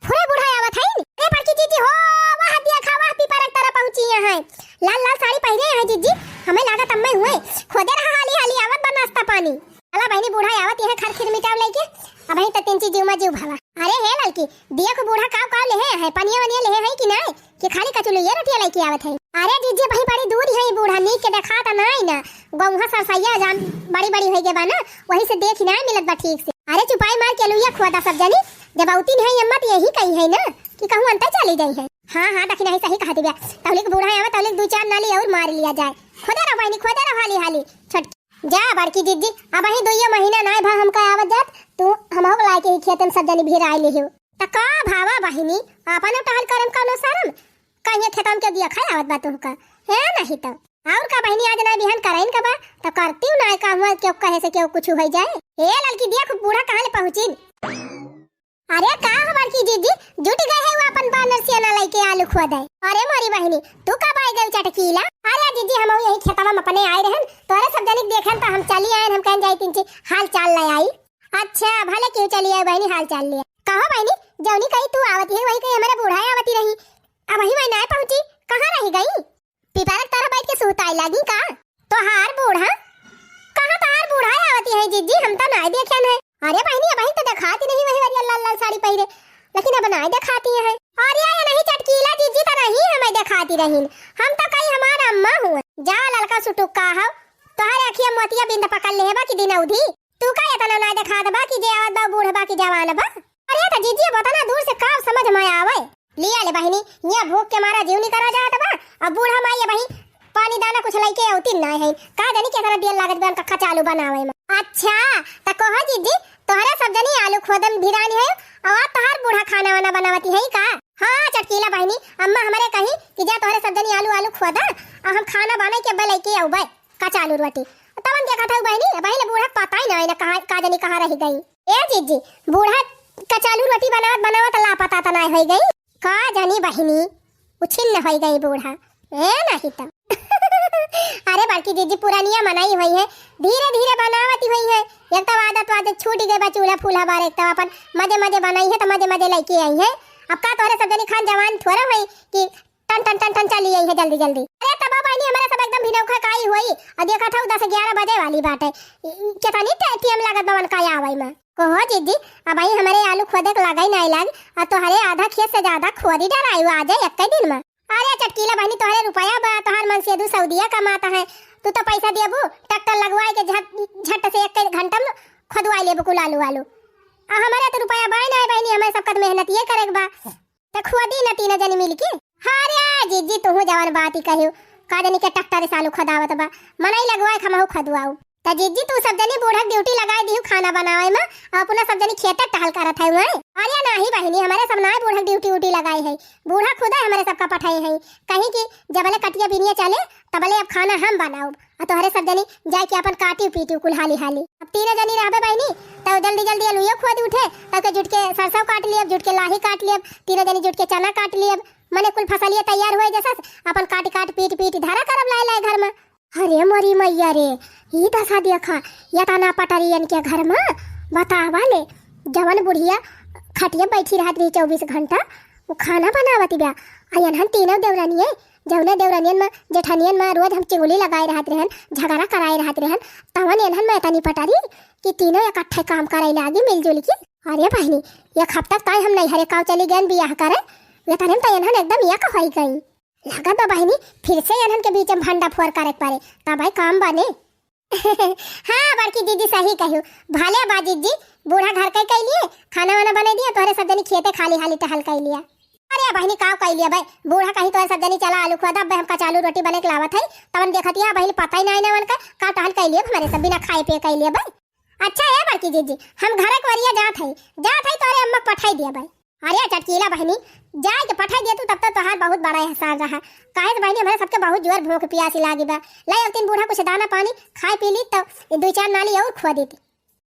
फुरे बूढ़ा आवत है। ए बड़की जीजी हो, वाह देखा, वाह पीपरक तरह पहुँची है। लाल लाल साड़ी पहिरे है जीजी, हमें लागत अम्मे हुए। खोदे रहा हाली हाली आवत बा नाश्ता पानी। अला बहिनी बूढ़ा आवत यह खर खिर मिटाव लेके, अब ही त तीन चीज जीव मा जीव भवा। अरे हे ललकी, दिया को बूढ़ा काव काव लेहे है, पनिया वनिया लेहे है कि नाय? कि खाली कचलुइया रोटिया लेके आवत है? अरे जीजी, वही बड़ी दूर है बूढ़ा, नीक के देखात नाई ना। गौहा सरसैया जान बड़ी बड़ी होई गे बा ना, वही से देख नाई मिलत बा ठीक से। अरे चुपाई मार के लुइया खोदा सब जनी, जब औती नहीं अम्मा त यही कही है ना कि कहूँ अंतर चली गई है। हाँ, हाँ, दखिना ही सही कहत बिया। तौलिक बूढ़ा आवे, तौलिक दू चार नाली और मार लिया जाए। खोदे रहो बहिनी, खोदे रहो हाली हाली। छोटकी। जा बड़की जीजी, अब ही दुइये महीना नाय भा हमका आवत जात, तू हमहू के लाए के ही खेतन सब जनी भिराई लिहियो। त का भावा बहिनी, आपन टहल करम कौनो शरम? कहिए खेतम के दिया खाए आवत बा तुमका। हे नहीं त। और का बहिनी, आज ना बिहान कराइन का बा, त करती हूँ ना का हुआ, क्यों कहे से क्यों कुछ हो जाए। ए ललकी देख बूढ़ा कहाँ ले पहुँचिन। अरे का हो बड़की जीजी, जुट गए है वो अपन बानर सेना लेके आलू खोदे। अरे मोरी बहिनी, तू कब आए गई चटकीला? अरे जीजी, हम यही खेतवा में अपने आए रहन, तोरे सब जनिक देखन त हम चली आए, हम कहन जाई तीन चीज हाल चाल ले आई। अच्छा, भले क्यों चली आए बहिनी, हाल चाल ले। कहो बहिनी, जौनी कही तू आवती है, वही कही हमारे बूढ़ा आवती रही। अब वही वही ना पहुँची, कहाँ रह गई? पिपरक तरह बैठ के सुहताए लागी का? तोहार बूढ़ा? कहाँ तोहार बूढ़ा आवती है जीजी, हम तो नाय देखेन है। अरे बहिनी, अबहिन तो देखाती नहीं वही वरिया लाल लाल साड़ी पहिरे, लेकिन अब नाय देखाती है। अरे ये नहीं चटकीला जीजी तो नहीं हमें देखाती रहीन, हम तो कही हमार अम्मा हुए। जा ललका सुटुक्का हो, तोहरे अखिया मोतिया बिंद पकड़ लेहे बा कि दिन अवधि। तू का एतना ना देखात बा कि जे आवत बा बूढ़ बा कि जवान बा? अरे त जीजी, अब ओतना दूर से का समझ में आवे? लिया ले बहिनी, ये भूख के मारा जीव निकरा जात बा। अब बूढ़ा माई अबही पानी दाना कुछ लइके अवती ना है। का जानी केतना देर लागत बा उनका कचालू बनावे में। अच्छा, त कहो जीजी, तोहरे सब जनी आलू खोदन भिरानी है, और तोहार बूढ़ा खाना वाना बनावती है का? हाँ चटकीला बहिनी, अम्मा हमरे कही कि जा तोहरे सब जनी आलू आलू खोदा, और हम खाना बना के अब लइके अउबे। कचालू रोटी। तवन देखत हऊ बहिनी, बहिनी बूढ़ा पता ही ना, ना कहाँ, का जानी कहाँ रह गई। ए जीजी, बूढ़ा कचालू रोटी बनावत बनावत लापता त ना हो गई। का जानी बहिनी, उछिन्न हो गई बूढ़ा। ए नहीं तो। अरे बड़की जीजी पुरानिया मनई हुई है, धीरे धीरे बनावती हुई है। एक तो आदत आदत छूट गई बा चूल्हा फूल्हा बारे, एक तो अपन मजे मजे बनाई है तो मजे मजे लेके आई है। अब का तोहरे सब जनी खान जवान थोड़ा हुई कि टन टन टन टन चली आई है जल्दी जल्दी। अरे तब बहिनी हमारे सब एकदम भिनौखा काई हुई। और देखा था दस ग्यारह बजे वाली बात है। इ-, इ-, कितनी टे-, टेम लागत बवन का आवे में। कहो जीजी, अब आई हमारे आलू खोदे के लगा ही नहीं लाग, और तोहरे आधा खेत से ज्यादा खोदी डराई हुआ आ जाए एक दिन में। अरे चटकीला बहिनी, तोहरे रुपया बा, तोहर मन से दू सऊदिया कमाता है, तू तो पैसा देबू, ट्रैक्टर लगवाए के झट, झट से एक घंटा में खोदवाई लेबू कुल आलू आलू। आ हमारे तो रुपया बा ही नहीं बहिनी, हमें सबका तो मेहनत ये करे के बा। त खोदी न तीनों जनी मिलके। हाँ रे जीजी, तोहू जवन बात ही कहियो, का जनी के ट्रैक्टर से आलू खोदावत बा, मनई लगवाए खमहू खोदवाऊ। त जीजी तू सब जनी बूढ़क ड्यूटी लगाए दिहू खाना बनावे में, और अपना सब जनी खेते टहल करत है हुए। अरे नाही बहिनी, हमारे सब नाय बूढ़क ड्यूटी उटी लगाई है, बूढ़ा खुदा हमारे सबका पठाई है, कहीं कि जबले कटिया बिनिया चले तबले अब खाना हम बनाऊ। आ तोहरे सब जनी जाए के अपन काटी पीटी कुल हाली हाली। अब तीनों जनी रहबे बहिनी, तब जल्दी जल्दी अलुइयो खोद उठे, तब के जुट के सरसों काट लियब, जुट के लाही काट लियब, तीनों जनी जुट के चना काट लियब, मने कुल फसलिया तैयार हुए जैसा अपन काट काट पीट पीट धरा करब लाए लाए घर में। अरे मोरी मैया रे, ई दशा देखा, यतना पटरियन के घर में, बतावा ले, जवन बुढ़िया खटिया बैठी रहत रही चउबीस घंटा, उ खाना बनावत बिया। आ एनहन तीनों देवरानिये, जौने देवरानियन मा, जेठानियन मा रोज हम चिंगुली लगाए रहत रहन, झगड़ा कराए रहत रहन, तवन एनहन मा एतनी पटरी कि तीनों इकट्ठे काम करे लागी मिलजुल के। अरे बहिनी, एक हफ्ता ताई हम नैहरे काव चली गयन बियाह करे, एतने में त एनहन एकदम एक होइ गई। लागत बा बहिनी, फिर से एनहन के बीच में भंडाफोर करे के पड़े, तबै काम बने। हाँ, बड़की दीदी सही कहियो। भले बा जिज्जी, बूढ़ा घर के कइ लिए, खाना वाना बने दिया, तोहरे सब जनी खेते खाली हाली टहल कइ लिया। अरे बहिनी, काव कइ लिया बे? बूढ़ा कहीं तोहरे सब जनी चला आलू खोदा, अबे हम कचालू रोटी बने के लावत है, तवन देखत या बहिनी पता ही ना है ना उनका, का टहल कइ लिए हमारे सब बिना खाए पिए कइ लिए बे। अच्छा ए बड़की जिज्जी, हम घर के वरिया जात है, जात है तोहरे अम्मा के पठाई दिया बे। अरे चटकीला बहिनी, जाए के पठाई दिया तू, तब तो तोहार बहुत बड़ा एहसान रहा। काहे से बहिनी, हमारे सबके बहुत जोर भूख पियासी लागी बा। ले अवतिन बूढ़ा कुछ दाना पानी खाए पी ली, तो दुइ चार नाली और खुआ देती।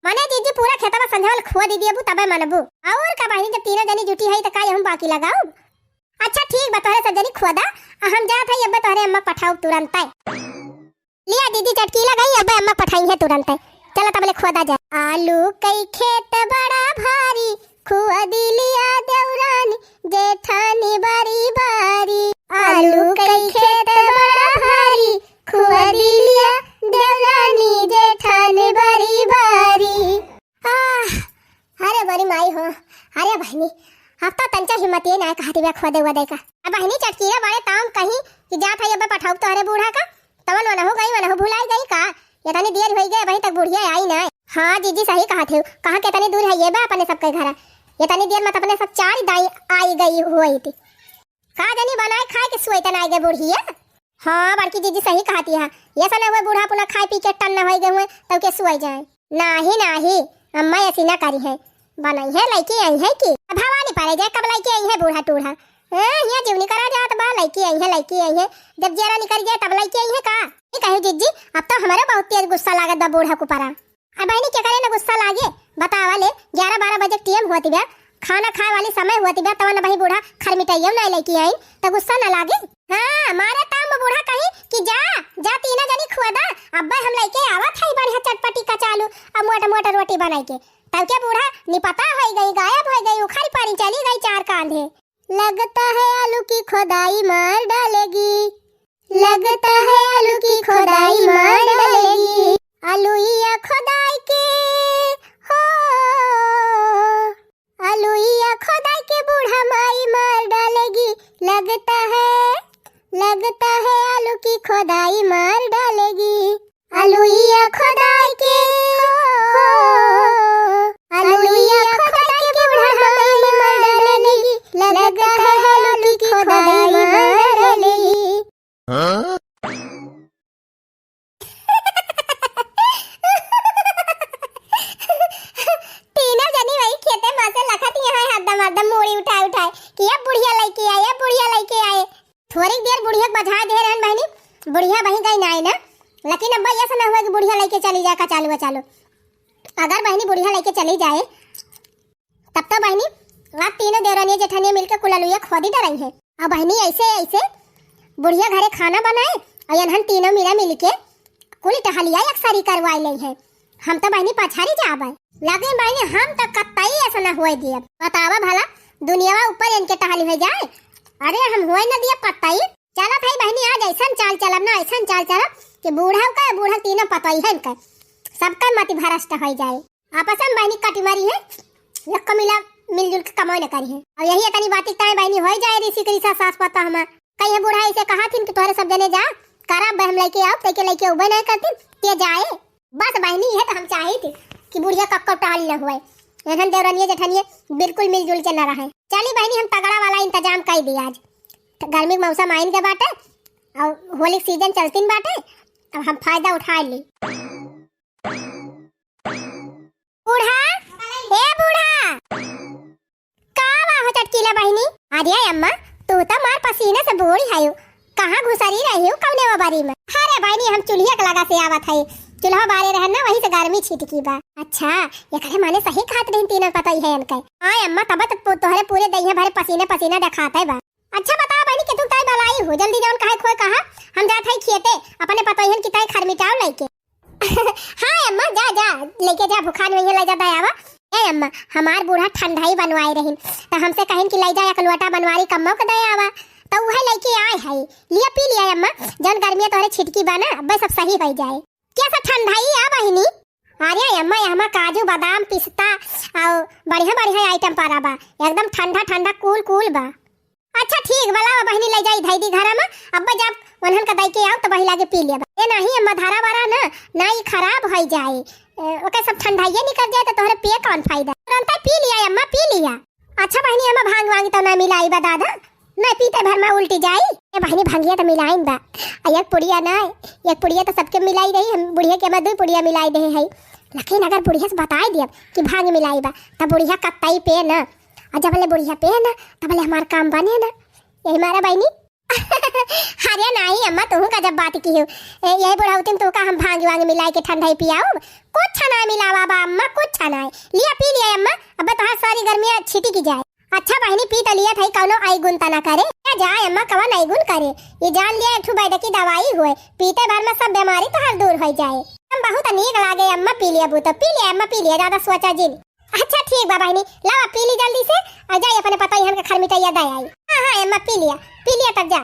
मने जिज्जी पूरा खेतवा संझावल खुआ दे दियबू, तबे मनबू। और का बहिनी, जब तीनों जनी जुटी है, तो का हम बाकी लगाऊ? अच्छा ठीक बा, तोहरे सब जनी खुआ दा, आ हम जात है, अब्बे तोहरे अम्मा पठाऊ तुरंत। लिया दीदी, चटकीला गई, अब्बे अम्मा पठाई है तुरंत। चला तबले खुआ दा जा। आलू कई खेत बड़ा भारी, खुआ दिलिया देवरानी जेठानी बारी बारी। आलू कई खेत बड़ा भारी, खुआ दिलिया देवरानी जेठानी बारी बारी। आह, अरे बड़ी माई हो, अरे बहिनी, अब तो तंचा हिम्मत ये ना कहती बे खुआ दे हुआ देखा। अब बहिनी चटकीला बड़े ताम कहीं कि जात है अब्बे पठाऊ तोहरे बूढ़ा का, तवन वनहु गई, वनहु भुलाई गई का? एतनी देर होई गए, अबहीं तक बुढ़िया आई ना। हाँ जीजी, सही कहत है, कहाँ के एतनी दूर है ये बा अपने सबके घरा। एतनी देर में तो अपने सब चार दाई आई गई हुई थी। का जानी बनाए खाए के सुई तन आई गए बुढ़िया। हाँ बड़की जीजी सही कहती है, ये सने हुए बूढ़ा पुना खाए पी के टन्न होई गए हुए, तब के सुई जाए। नाही नाही, अम्मा ऐसी ना करी है, बनाई है लइके आई है कि भवानी परे जाए, कब लइके आई है बूढ़ा टूढ़ा। ए, हिया जीव निकरा जात बा, लइके आई है, लइके आई है। जब जियरा निकरी जाए तब लइके आई है का? ई कहे जिज्जी, अब तो हमरो बहुत तेज गुस्सा लागत बा बूढ़ा के ऊपरा। अब बहिनी के करे ना गुस्सा लागे, बतावा ले, ग्यारह बारह बजे के टेम होती बा, खाना खाए वाली समय होती बा, तवन बही बूढ़ा खरमिटैया ना लइके आई, त गुस्सा ना लागे? हाँ, मारे ताम बूढ़ा कही कि जा, जा तीना जनी खुआ दा, अब्बे हम लइके आवत हई बढ़िया चटपटी कचालू, अब मोट मोट रोटी बनाई के। तब के बूढ़ा निपता होई गई, गायब होई गई, उखड़ पड़ी चली गई चार कांधे। लगता है आलू की खुदाई मार डालेगी, लगता है आलू की खुदाई मार डालेगी। आलूया खुदाई के हो, आलूया खुदाई के बूढ़ा माई मार डालेगी। लगता है, लगता है आलू की खुदाई मार डालेगी। आलूया खुदाई के हो, आलूया खुदाई के बूढ़ा माई मार डालेगी। लगता है आलू की खुदाई मार डालेगी। हाँ? तीनों जनी वही खेते मा से लखत यहाँ हरदम हरदम मूड़ी उठाए उठाए कि अब बुढ़िया लइके आए, अब बुढ़िया लइके आए। थोड़ी देर बुढ़िया के बझाए दे रहन बहिनी, बुढ़िया बही गई नाई ना, लेकिन अब ऐसा ना हुआ कि बुढ़िया लइके चली जाए कचालू वचालू। अगर बहिनी बुढ़िया लइके चली जाए तब तो बहिनी, आप तीनों देवरानिया जेठानिया मिलके कुल अलुइया खोदी डरई है। और बहिनी, ऐसे, ऐसे बुढ़िया घरे खाना बनाए और एनहन तीनों मिला मिलके कुल टहलिया एक सारी करवाई लई है। हम तो बहिनी पछारी जाब है। लेकिन बहिनी, हम तो कतई ऐसा ना होए दियब। बतावा भला, दुनियावा ऊपर इनके टहली हो जाए। अरे, हम होए ना दियब कतई। चलत है बहिनी, आज ऐसन चाल चलब ना, ऐसन चाल चलब कि बूढ़ा का, बूढ़ा तीनों पतई है इनका, सबका मति भ्रष्ट हो जाए। आपस में बहिनी कटी मरी है, एक मिला मिलजुल के कमाई न करी है। और यही इतनी बाती ताए बहिनी हो जाए, ऋषि के ऋषा सास पता हमार। कहीं बूढ़ा ऐसे कहा थिन कि तोहरे सब जने जा, करा बहम लइके आओ, तैके लइके उबे नहीं करती, ते जाए। बस बहिनी, ये तो हम चाही थी कि बुढ़िया कक्को टाल न हुए, एहन देवरनिया जेठनिया बिल्कुल मिलजुल के न रहे। चली बहिनी, हम तगड़ा वाला इंतजाम कर दी आज। तो गर्मी के मौसम आइन के बाटे और होली के सीजन चलतीन बाटे, अब हम फायदा उठा ली। बूढ़ा, ए बूढ़ा, का बा हो चटकीला बहिनी? अरे अम्मा, तू तो मार पसीना से बूढ़ी है, कहाँ घुसरी रही हो कौने वो बारी में? अरे बहिनी, हम चूल्हिया के लगा से आवत है, चूल्हा बारे रहन ना, वहीं से गर्मी छिटकी बा। अच्छा, एकरे माने सही कहत रही, तीनों पतई है इनके। हाँ अम्मा, तब तो पू-, तोहरे पूरे दहिया भरे पसीना पसीना देखाते बा। अच्छा बताओ बहिनी, के तू ताई बलाई हो, जल्दी जौन कहे खोए कहा, हम जात है खेते, अपने पतोहियन की ताई खरमिटाओ लइके। हाँ अम्मा, जा, जा, लेके जा, भुखान में ले जा, दयावा। ए अम्मा, हमार बूढ़ा ठंडाई बनवाए रहिन, त हमसे कहिन कि लइ जा एक लोटा बनवारी कम्मो के दे आवा, त उहे लइके आए है। लिया पी लिया अम्मा, जौन गर्मिया तोहरे छिटकी बा ना, अब्बे सब सही होइ जाए। क्या सा ठंडाई आ बहिनी? अरे अम्मा, यहाँ काजू, बादाम, पिस्ता अउ बढ़िया बढ़िया आइटम परा बा, एकदम ठंडा ठंडा, कूल कूल बा। अच्छा ठीक बा, लावा बहिनी, लइ जाई धइ दी घरा में, अब्बे जब उन्हन का दइ के आउ त वही लागे पी लेबा। ए नाही अम्मा, धरा बरा ना, ना ई खराब होइ जाए, ए, ओके सब ठंडाइए निकल जाए त तोहरे पिए कौन फायदा? तुरंत पी लिया अम्मा, पी लिया। अच्छा बहिनी, हम भांग वांग तो ना मिलाई बा दादा, ना पीते भर में उल्टी जाई। ए बहिनी, भंगिया तो मिलाइन बा, आ एक पुड़िया ना, एक पुड़िया तो सबके मिलाई रही, हम बुढ़िया के हम दुइ पुड़िया मिलाई दे है, लेकिन अगर बुढ़िया से बताई दियब कि भांग मिलाई बा, त बुढ़िया कत्तई पे ना, आ जब ले बुढ़िया पे ना, तब ले हमार काम बने ना। यही मारा बहिनी। अरे नाही अम्मा, तुहू का जब बात की हो, ए, यही बुढ़ौती में तुहका हम भांग वांग मिलाई के ठंडाई पियाउब? कुछ ना मिलावा बा अम्मा, कुछ ना। लिया पी लिया अम्मा, अब तोहार सारी गर्मियाँ छिटी की जाए। अच्छा बहिनी, पी तो लिया था, कौनो आई गुन तना करे। क्या जाए अम्मा, कवन आई गुन करे? ये जान लिया एक ठू बैदकी दवाई हुए, पीते भर में सब बीमारी तोहार दूर होइ जाए। हम बहुत नीक लागे अम्मा, पी लिया बूतो, पी लिया अम्मा, पी लिया, ज्यादा सोचा जिन। अच्छा ठीक बा बहिनी, लावा पी ली जल्दी से, अउ जाई अपने पतोहियन के खरमिटैया दे आई। हाँ हाँ अम्मा, पी लिया, पी लिया तब जा।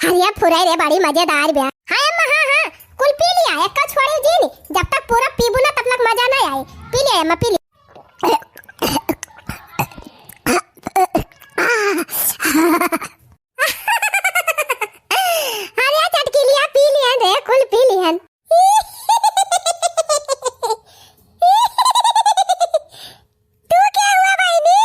अरे फुराई रे, बड़ी मजेदार बा। हाँ अम्मा, हाँ हाँ, कुल पी लिया, एक छोड़ी जिन, जब तक पूरा पीबू ना तब तक मजा ना आए। पी लिया अम्मा, पी लिया। अरे चटकिलिया पी लिहन रे, कुल पी लिहन। तू क्या हुआ बहिनी?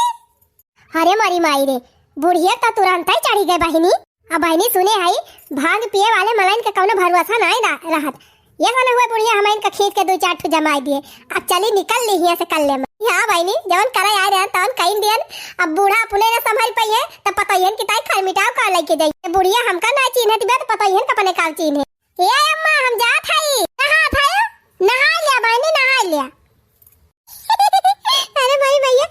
अरे मरी माई रे, बुढ़िया त तुरंत ही चढ़ी गए बहिनी। अब बहिनी सुने हई, भांग पिए वाले मलाइन के कौनो भरोसा नाई रा-, रहत। ये वाला हुआ बुढ़िया हमाइन का खींच के दो चार ठो जमाई दिए। अब चली निकल ली हियां से कल्ले में। हाँ बहिनी, जवन करे आए रहन तवन कइन दियन। अब बूढ़ा अपने न संभल पइहे, त पतोहियन की ताई खरमिटाव का लइके जाई। ये बुढ़िया हमका ना चिन्हत बा, त पतोहियन का अपने काल चिन्हे। ए अम्मा, हम जात हई। नहात हई? नहाई लिया बहिनी, नहाई लिया। अरे भाई भैया,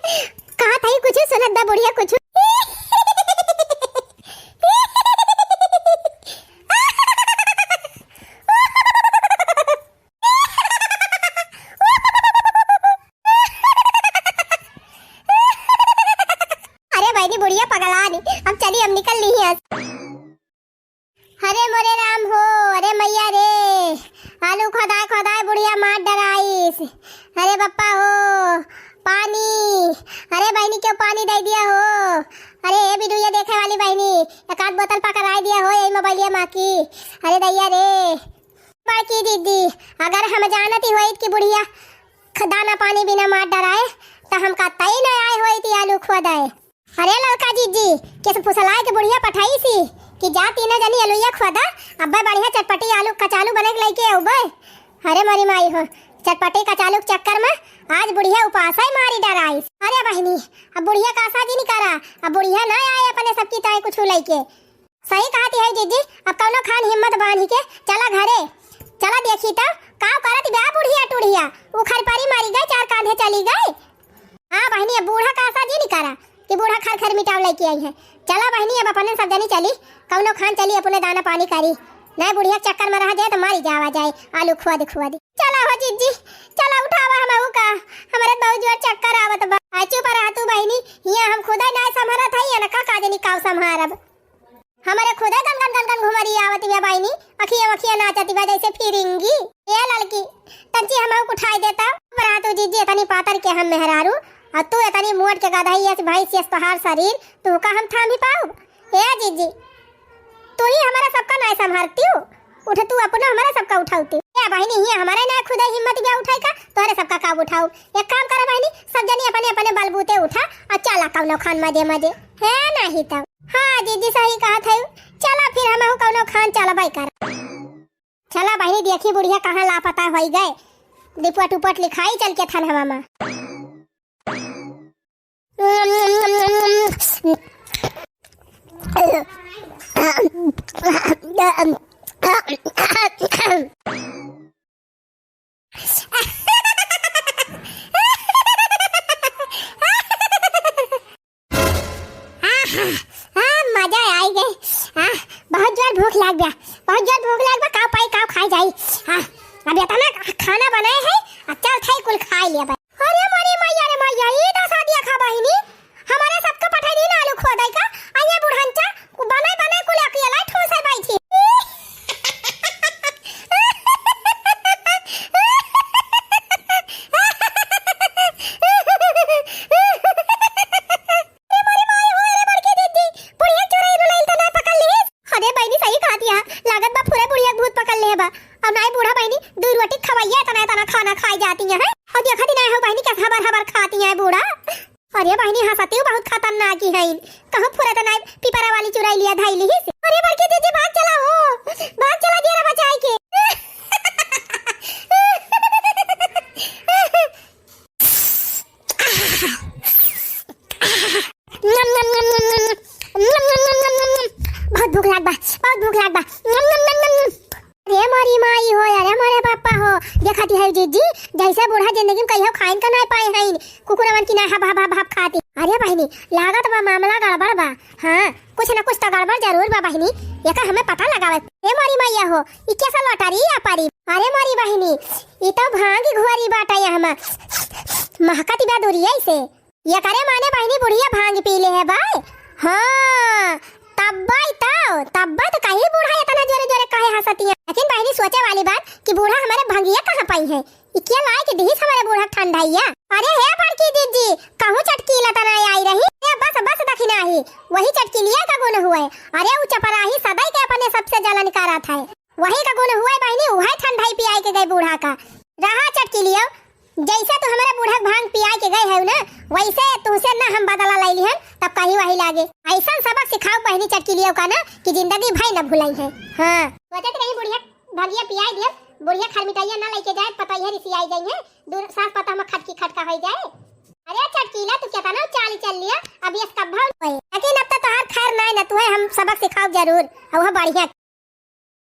कहा था कुछ सुनत बा बुढ़िया कुछ। अरे बहिनी, बुढ़िया पगला नी, अब चली, हम निकल ली हियां से। अरे मोरे राम हो, अरे मैया रे, आलू खोदाए खोदाए बुढ़िया मार डराइस। अरे बप्पा हो, पानी, अरे बहिनी क्यों पानी दे दिया हो। अरे ए वीडियो देखे वाली बहिनी, एक आध बोतल पकड़ाई दिया हो यही मोबाइलिया माँ की। अरे दैया रे, बड़की दीदी, अगर हम जानती होइत कि बुढ़िया ख-, दाना पानी बिना मार डराए, त हम कतई न आए होइत आलू खोदाए। अरे ललका जीजी, केस फुसलाए के बुढ़िया पठाई सी कि जा तीनों जनी अलुइया खोदा, अब्बे बढ़िया चटपटी आलू कचालू बने के लइके अउबे। अरे मोरी माई हो, चटपटी कचालू के चक्कर में आज बुढ़िया उपास ही मारी डराइस। अरे बहिनी, अब बुढ़िया का आसा जिन करा, अब बुढ़िया ना आए अपने सबकी ताई कुछ लइके। सही कहती है जीजी, अब कौनो खान हिम्मत बांधी के चला घरे, चला देखी तो का करत बा बुढ़िया टुढ़िया, उखर परी मारी गए, चार कांधे चली गए। हाँ बहिनी, अब बूढ़ा का आसा जिन करा कि बूढ़ा खर खर मिटाव लइके आई है। चला बहिनी, अब अपने सब जनी चली, कौनो खान चली, अपने दाना पानी करी। नहीं बुढ़िया के चक्कर में रह जाए त मारी जावा जाए, आलू खुआ दे, खुआ दे। चला हो जीजी, चला उठावा हमहू का, हमरे बहुत जोर चक्कर आवत बा। आ चुप रह तू बहिनी, हियां हम खुदे नाय संभरत हई, एनका का जनी काव संभारब। हमरे खुदे गन गन गन गन घुमरी आवत बिया बहिनी, अखिया अखिया नाचत बा जैसे फिरिंगी। ए ललकी, तंची हमहू के उठाई देता। बड़ा तू जीजी एतनी पातर के हम मेहरारू, अउ तू एतनी मोट के गदही यस भैंस यस तोहार शरीर, तू का हम थामी पाऊ? ए जीजी, तू ही हमारा सबका नाय संभारती हो, उठ तू अपनो हमारा सबका उठाउती। ए बहिनी, हिया हमारे नाय खुदे हिम्मत बा उठाई का, तोहरे सबका का उठाऊ? एक काम करा बहिनी, सब जनी अपने अपने बलबूते उठा अउ चला कौनो खान मजे मजे। है नाही तब। हाँ जीजी, सही कहत है, चला फिर हमहू कौनो खान चलबै कर। चला बहिनी, देखी बुढ़िया कहाँ लापता होई गए, रिपोर्ट उपोर्ट लिखाई चल के थानवा में। आहा, आ, मजा आई गए। आ, बहुत जोर भूख लाग बा, बहुत जोर भूख लाग बा। काव पाई, काव खाई जाई। आ, कुल खाइ लिया बा। अरे मोरी मैया रे मैया, ई दसा देखा बहिनी, हमरे सबका पठइनी ना आलू खोदइ का, अइया बुढ़नचा, बनाइ बनाइ कुल अकेला ठूसइ बइठी। अरे बहिनी, सही कहत हिया, लागत बा पूरे बुढ़िया के भूत पकड़ ले बा। अब नाहीं बूढ़ा बहिनी, दुइ रोटी खवइया एतना एतना खाना खाइ जाती हैं। अउर देखत ही नाहीं हो बहिनी, कैसे हबर हबर खाती हैं बूढ़ा। अरे बहिनी, हँसतिउ बहुत खतरनाक ही हैं। कहूँ फुरत नाहीं, पिपरा वाली चुरइलिया धइली ही। अरे बड़की दीदी, भाग चला हो, भाग चला जियरा बचाइ के। नम, नम, नम, नम, नम। नम, नम, नम, नम, नम, नम। बहुत भूख लाग बा, बहुत भूख लाग बा। नम, नम, नम, नम, नम। अरे मोरी माई हो, अरे मोरे पापा हो, देखत ही है जीजी, जइसे बूढ़ा जिंदगी में कहियो खाइन का नाहीं पाए हैं, कुकुरवन की नाहीं हब, हब, हब, हब खाती। अरे बहिनी, लागत बा मामला गड़बड़ बा। हाँ, कुछ न कुछ तो गड़बड़ जरूर बा बहिनी, एका हमें पता लगावे। ए मोरी मैया हो, ई कैसा लॉटरी आ पारी? अरे मोरी बहिनी, ई तो भांग घोरी बाटा यहाँ में, महकत बा दूरिया से। एकरे माने बहिनी बुढ़िया भांग पी ले है बाय। हाँ, तब्बा तो, तब्बा तो कहीं बूढ़ा एतना जोरे जोरे काहे हँसतिया। लेकिन बहिनी सोचे वाली बात कि बूढ़ा हमरे भंगिया कहाँ पाई है। ई के लाइ के दिहिस हमरे बूढ़ा ठंडाइया। अरे हे बड़की दीदी, कहूँ चटकीला तना आई रही। ए बस बस दखिना ही, वही चटकीलिया का गुन हुए। अरे उ चपराही सदाई के अपने सबसे जलन करत है। वही का गुन हुए बहिनी, उहइ ठंडाई पियाइ के गइ बूढ़ा का। रहा चटकीलियो, जइसे तू हमरे बूढ़ा के भांग पियाइ के गइ हउ ना, वइसे तुहसे ना हम बदला लइ लिहन, तब कहीं वही लागे। अइसन सबक सिखाउ बहिनी चटकीलियो का ना कि जिंदगी भइ न भुलइहैं। हाँ। सोचत रही बुढ़िया भंगिया पियाइ दिया, बुढ़िया खरमिटइया ना लइके जाए, पतइया रिसियाइ जइहैं, दूर सास पतोह में खटकी खटका होइ जाए। अरे चटकीला, तू केतना चाल चल लिया, अब ये कब्बा होए। लेकिन अब तो तोहार खैर नाहीं ना, तुहे हम सबक सिखाउ जरूर, अउ वह बढ़िया।